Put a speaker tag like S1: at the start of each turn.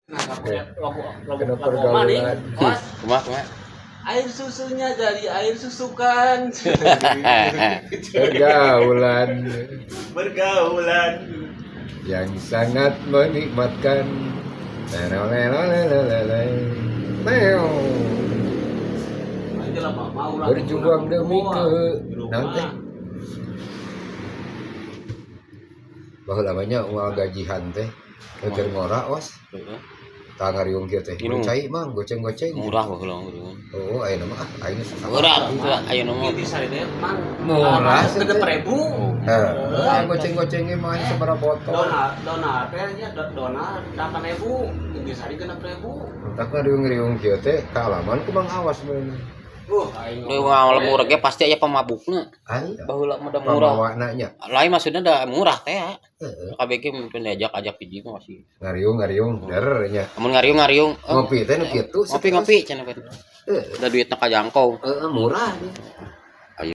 S1: Nah, lagu lagu
S2: Kena
S1: lagu oma nih.
S2: pergaulan.
S1: Awas,
S3: Kumaha kumaha?
S1: Air susunya dari air susukan.
S2: Pergaulan
S1: Bergaulan.
S2: Yang sangat menikmatkan. Lelelelelelele. Meow.
S1: Aja lah, mau lah.
S2: Berjuang demi ke
S1: Di rumah.
S2: Naon teh? Baheula mah nya unggal gajihan teh. Keur ngora, was.
S3: Heeh.
S2: Tah, ngariung kieu teh.
S3: Minum.
S2: Cai mah goceng-goceng.
S3: Murah baheula mah gitu.
S2: Oh, ayeuna mah ah, aing geus
S3: Murah tuh ayeuna mah.
S1: Di sari teh mang.
S2: Murah sih,
S1: Genep
S2: teh.
S1: ribu.
S2: Heeh, goceng-gocengnya mah sabaraha botol.
S1: Dona dona teh nya dona 8.000, di sari 6.000.
S2: Entak ngariung-riung kieu teh kaalaman ku Mang Awas bener.
S1: Aing
S3: Lu ngamal murah ge pasti aya pemabukna.
S2: Aya.
S3: Baheula mah da murah.
S2: Pamawana nya.
S3: Lain maksudnya da murah teh ya.
S2: Heeh.
S3: KBG mungkin diajak-ajak hiji mah masih.
S2: Ngariung-ngariung der nya.
S3: Amun ngariung-ngariung, eh,
S2: Ngopi teh nu kitu.
S3: Ngopi-ngopi cenah teh.
S2: Heeh.
S3: Da duitna kajangkau.
S2: Heeh, murah nih.